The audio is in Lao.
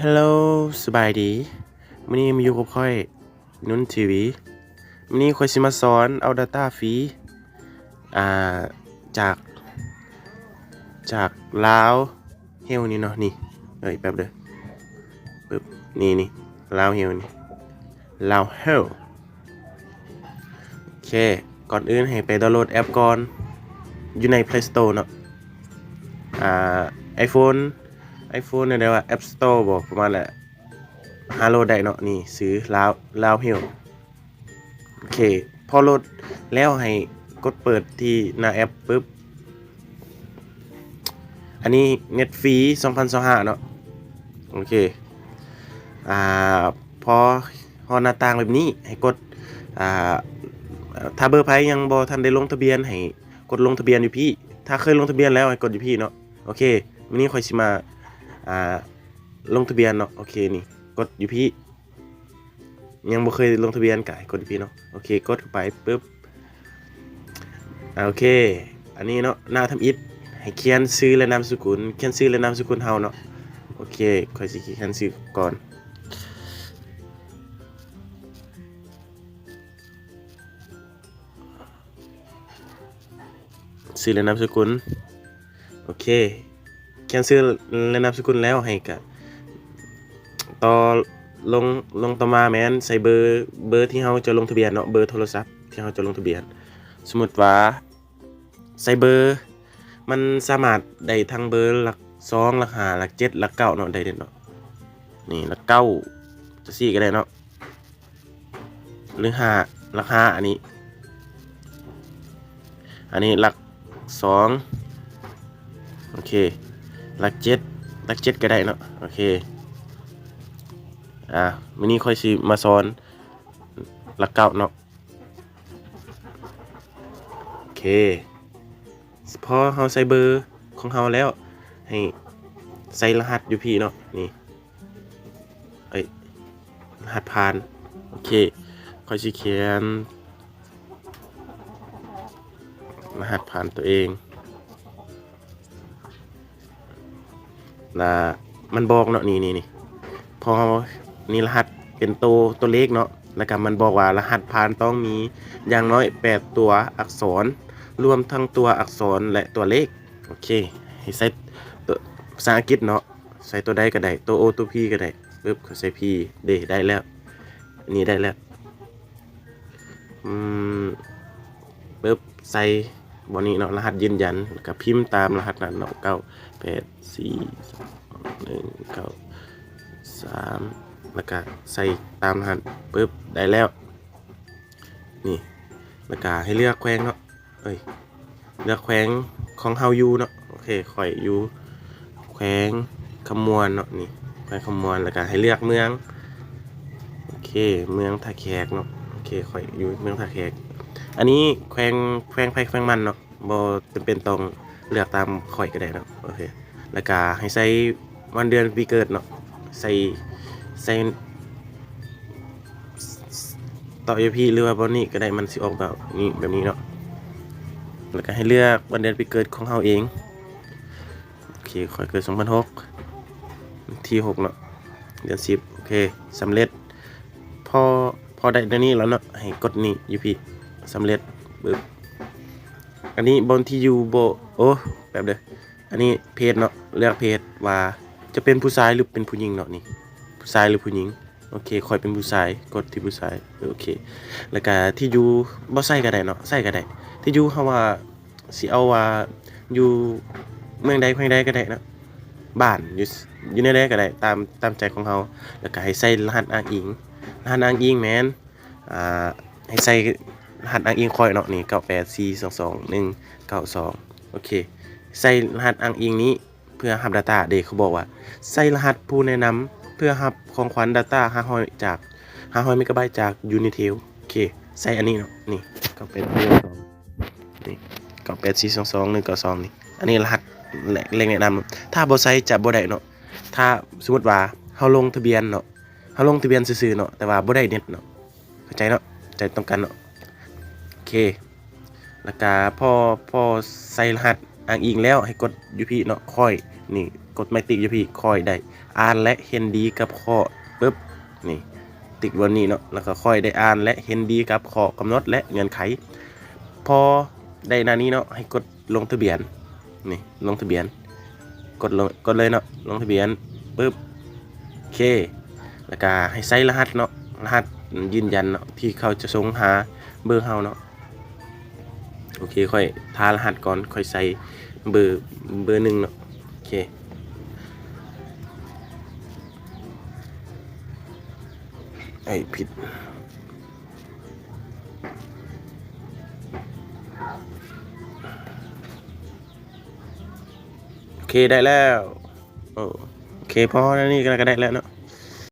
ເຮລໂລ ສະບາຍດີ. ມື້ນີ້ມາຢູ່ກັບຂ້ອຍ ນຸນ ທີວີ. ມື້ນີ້ຂ້ອຍຊິມາສອນເອົາດາຕ້າຟຣີ ອ່າ ຈາກ ຈາກລາວເຮວນີ້ເນາະ. ນີ້ ເອີຍ ແປັບເດີ ປຶບ ນີ້ ນີ້ ລາວເຮວນີ້ ລາວເຮວ. ໂອເຄ ກ່ອນອື່ນໃຫ້ໄປດາວໂຫຼດແອັບກ່ອນ ຢູ່ໃນເພລສະໂຕເນາະ. ອ່າ ໄອໂຟນ ໄອໂຟນ ແນວໃດວ່າ ແອັບສະໂຕບໍ ປະມານນັ້ນແຫຼະ ຫາໂຫຼດໄດ້ເນາະ. ນີ້ ຊື່ລາວ ລາວເຮວ. ໂອເຄ ພໍໂຫຼດແລ້ວໃຫ້ກົດເປີດທີ່ໜ້າແອັບປຶບ. ອັນນີ້ເນັດຟຣີ ສອງພັນຊາວຫ້າເນາະ. ໂອເຄ ອ່າ ພໍຮອດໜ້າຕ່າງແບບນີ້ໃຫ້ກົດ ອ່າ ຖ້າເບີໃຜຍັງບໍ່ທັນໄດ້ລົງທະບຽນ ໃຫ້ກົດລົງທະບຽນຢູ່ພີ້. ຖ້າເຄີຍລົງທະບຽນແລ້ວໃຫ້ກົດຢູ່ພີ້ເນາະ. ໂອເຄ ມື້ນີ້ຂ້ອຍຊິມາ ອ່າ ລົງທະບຽນເນາະ. ໂອເຄ ນີ້ ກົດຢູ່ພີ້. ຍັງບໍ່ເຄີຍລົງທະບຽນກະໃຫ້ກົດຢູ່ພີ້ເນາະ. ໂອເຄ ກົດເຂົ້າໄປປຶບ. ອ່າ ໂອເຄ ອັນນີ້ເນາະ ໜ້າທຳອິດ ໃຫ້ຂຽນຊື່ ແລະ ນາມສະກຸນ. ຂຽນຊື່ ແລະ ນາມສະກຸນເຮົາເນາະ. ໂອເຄ ຂ້ອຍຊິຂຽນຊື່ກ່ອນ. ຊື່ ແລະ ນາມສະກຸນ. ໂອເຄ ຂຽນຊື່ ແລະ ນາມສະກຸນແລ້ວ ໃຫ້ກະຕໍ່ລົງ ລົງຕໍ່ມາແມ່ນໃສ່ເບີ ເບີທີ່ເຮົາຈະລົງທະບຽນເນາະ ເບີໂທລະສັບທີ່ເຮົາຈະລົງທະບຽນ. ສົມມຸດວ່າໃສ່ເບີ ມັນສາມາດໄດ້ທັງເບີຫຼັກສອງ ຫຼັກຫ້າ ຫຼັກເຈັດ ຫຼັກເກົ້າເນາະ ໄດ້ເດ້ເນາະ. ນີ້ ຫຼັກເກົ້າ ຈັ່ງຊີ້ກະໄດ້ເນາະ. ຫຼືຫ້າ ຫຼັກຫ້າ ອັນນີ້ ອັນນີ້ຫຼັກສອງ. ໂອເຄ ຫຼັກເຈັດ ຫຼັກເຈັດກະໄດ້ເນາະ. ໂອເຄ ອ່າ ມື້ນີ້ຂ້ອຍຊິມາສອນຫຼັກເກົ້າເນາະ. ໂອເຄ ພໍເຮົາໃສ່ເບີຂອງເຮົາແລ້ວ ໃຫ້ໃສ່ລະຫັດຢູ່ພີ້ເນາະ. ນີ້ ເອີຍ ລະຫັດຜ່ານ. ໂອເຄ ຂ້ອຍຊິຂຽນລະຫັດຜ່ານໂຕເອງ ລະມັນບອກເນາະ. ນີ້ ນີ້ ນີ້ ພໍເຮົາ ນີ້ລະຫັດເປັນໂຕ ໂຕເລກເນາະ. ລະກະມັນບອກວ່າລະຫັດຜ່ານຕ້ອງມີຢ່າງໜ້ອຍແປດຕົວອັກສອນ ລວມທັງຕົວອັກສອນ ແລະ ຕົວເລກ. ໂອເຄ ໃຫ້ໃສ່ໂຕພາສາອັງກິດເນາະ. ໃສ່ໂຕໃດກະໄດ້ ໂຕໂອ ໂຕພີກະໄດ້. ປຶບ ຂ້ອຍໃສ່ພີ ເດ້ ໄດ້ແລ້ວ. ອັນນີ້ໄດ້ແລ້ວ. ອືມ ປຶບ ໃສ່ບ່ອນນີ້ເນາະ ລະຫັດຢືນຢັນ ລະກະພິມຕາມລະຫັດນັ້ນເນາະ ເກົ້າ ແປດ ສີ່ ສອງ ໜຶ່ງ ເກົ້າ ສາມ ລະກະໃສ່ຕາມລະຫັດ. ປຶບ ໄດ້ແລ້ວ. ນີ້ ລະກະໃຫ້ເລືອກແຂວງເນາະ. ເອີຍ ເລືອກແຂວງຂອງເຮົາຢູ່ເນາະ. ໂອເຄ ຂ້ອຍຢູ່ແຂວງຄຳມ່ວນເນາະ. ນີ້ ແຂວງຄຳມ່ວນ ລະກະໃຫ້ເລືອກເມືອງ. ໂອເຄ ເມືອງທ່າແຂກເນາະ. ໂອເຄ ຂ້ອຍຢູ່ເມືອງທ່າແຂກ. ອັນນີ້ແຂວງ ແຂວງໃຜແຂວງມັນເນາະ ບໍ່ຈຳເປັນຕ້ອງເລືອກຕາມຂ້ອຍກະໄດ້ເນາະ. ໂອເຄ ລະກະໃຫ້ໃສ່ ວັນເດືອນປີເກີດເນາະ ໃສ່ ໃສ່ຕໍ່ຢູ່ພີ້ ຫຼືວ່າບ່ອນນີ້ກະໄດ້ ມັນຊິອອກແບບນີ້ ແບບນີ້ເນາະ. ລະກະໃຫ້ເລືອກວັນເດືອນປີເກີດຂອງເຮົາເອງ. ໂອເຄ ຂ້ອຍເກີດສອງພັນຫົກ ວັນທີຫົກເນາະ ເດືອນສິບ. ໂອເຄ ສຳເລັດ. ພໍ ພໍໄດ້ແນວນີ້ແລ້ວເນາະ ໃຫ້ກົດນີ້ຢູ່ພີ້ ສຳເລັດ. ປຶບ ອັນນີ້ບ່ອນທີ່ຢູ່ບໍ່ ໂອ້ ແປັບເດີ ອັນນີ້ເພດເນາະ ເລືອກເພດວ່າຈະເປັນຜູ້ຊາຍ ຫຼື ເປັນຜູ້ຍິງເນາະ. ນີ້ ຜູ້ຊາຍ ຫຼື ຜູ້ຍິງ. ໂອເຄ ຂ້ອຍເປັນຜູ້ຊາຍ ກົດທີ່ຜູ້ຊາຍ. ໂອເຄ ລະກະທີ່ຢູ່ ບໍ່ໃສ່ກະໄດ້ເນາະ ໃສ່ກະໄດ້. ທີ່ຢູ່ເຮົາວ່າຊິເອົາວ່າຢູ່ເມືອງໃດແຂວງໃດກະໄດ້ເນາະ ບ້ານຢູ່ ຢູ່ແນວໃດກະໄດ້ ຕາມ ຕາມໃຈຂອງເຮົາ. ລະກະໃຫ້ໃສ່ລະຫັດອ້າງອີງ ລະຫັດອ້າງອີງແມ່ນ ອ່າ ໃຫ້ໃສ່ລະຫັດອ້າງອີງຂ້ອຍເນາະ. ນີ້ ເກົ້າແປດສີ່ສອງສອງໜຶ່ງເກົ້າສອງ. ໂອເຄ ໃສ່ລະຫັດອ້າງອີງນີ້ເພື່ອຮັບດາຕ້າເດ້. ເຂົາບອກວ່າໃສ່ລະຫັດຜູ້ແນະນຳເພື່ອຮັບຂອງຂວັນດາຕ້າຫ້າຮ້ອຍ ຈາກ ຫ້າຮ້ອຍເມກາໄບຈາກຢູນິເທວ. ໂອເຄ ໃສ່ອັນນີ້ເນາະ. ນີ້ ເກົ້າແປດສີ່ສອງສອງ ນີ້ ເກົ້າແປດສີ່ສອງສອງໜຶ່ງເກົ້າສອງ ນີ້ ອັນນີ້ລະຫັດແຫຼ່ງແນະນຳ. ຖ້າບໍ່ໃສ່ຈະບໍ່ໄດ້ເນາະ. ຖ້າສົມມຸດວ່າເຮົາລົງທະບຽນເນາະ ເຮົາລົງທະບຽນຊື່ໆເນາະ ແຕ່ວ່າບໍ່ໄດ້ເນັດເນາະ. ເຂົ້າໃຈເນາະ ໃຈຕົງກັນເນາະ. ໂອເຄ ລະກະພໍ ພໍໃສ່ລະຫັດອ້າງອີງແລ້ວ ໃຫ້ກົດຢູ່ພີ້ເນາະ ຂ້ອຍ ນີ້ ກົດໄມ້ຕິກຢູ່ພີ້ ຂ້ອຍໄດ້ອ່ານ ແລະ ເຫັນດີກັບຂໍ້ ປຶບ ນີ້ ຕິກບ່ອນນີ້ເນາະ ແລ້ວກໍຂ້ອຍໄດ້ອ່ານ ແລະ ເຫັນດີກັບຂໍ້ກຳນົດ ແລະ ເງື່ອນໄຂ. ພໍໄດ້ໜ້ານີ້ເນາະ ໃຫ້ກົດລົງທະບຽນ ນີ້ ລົງທະບຽນ ກົດລົງ ກົດເລີຍເນາະ ລົງທະບຽນ ປຶບ ໂອເຄ ແລ້ວກໍໃຫ້ໃສ່ລະຫັດເນາະ ລະຫັດຢືນຢັນເນາະ ທີ່ເຂົາຈະສົ່ງຫາເບີເຮົາເນາະ. ໂອເຄ ຂ້ອຍທາລະຫັດກ່ອນ ຂ້ອຍໃສ່ເບີ ເບີໜຶ່ງເນາະ. ໂອເຄ ເອີຍ ຜິດ. ໂອເຄ ໄດ້ແລ້ວ. ໂອ ໂອເຄ ພໍແນວນີ້ກໍ ກໍໄດ້ແລ້ວເນາະ.